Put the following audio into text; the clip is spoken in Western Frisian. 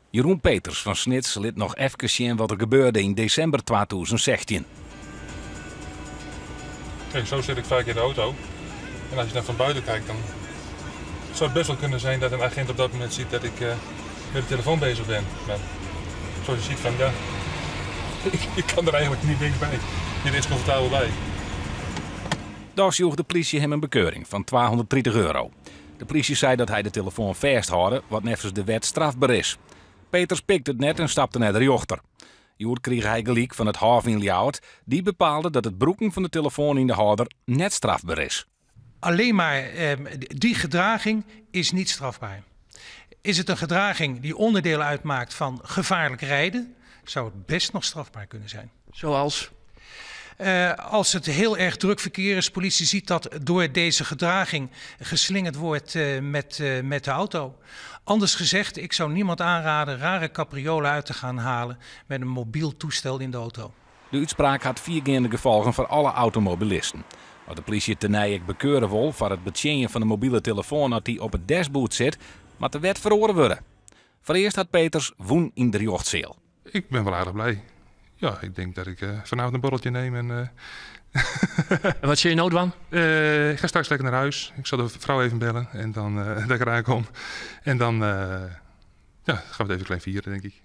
Jeroen Peters fan Snits lit noch efkes sjen wat der gebeurde yn desimber 2016. Kijk, zo zit ik vaak in de auto. En als je dan van buiten kijkt, dan zou het best wel kunnen zijn dat een agent op dat moment ziet dat ik met de telefoon bezig ben. Maar zoals je ziet van ja, ik kan er eigenlijk niet niks bij. Niet eens comfortabel bij. Dochs joech de plysje him in bekeuring fan €230. De plysje sei dat hy de telefoan fêsthâlde, wat neffens de wet strafber is. Peters pikte it net en stapte nei de rjochter. Hjoed krige hy gelyk fan it Hôf yn Ljouwert. Dy bepaalde dat it brûken fan de telefoan yn de hâlder net strafber is. Alleen maar die gedraging is niet strafbaar. Is het een gedraging die onderdeel uitmaakt van gevaarlijk rijden, zou het best nog strafbaar kunnen zijn. Zoals? Als het heel erg druk verkeer is, politie ziet dat door deze gedraging geslingerd wordt met de auto. Anders gezegd, ik zou niemand aanraden rare capriolen uit te gaan halen met een mobiel toestel in de auto. De útspraak hat fiergeande gefolgen foar alle automobilisten. As de plysje tenei ek bekeure wol foar it betsjinjen fan de mobile telefoan as dy op it dashboard sit, moat de wet feroare wurde. Foarearst hat Peters wûn yn de rjochtseal. Ik ben wel aardig blij. Ja, ik denk dat ik vanavond een borreltje neem en En wat sil je no dwaan? Ik ga straks lekker naar huis. Ik zal de vrouw even bellen en dan dat ik eraan kom. En dan, ja, gaan we het even klein vieren, denk ik.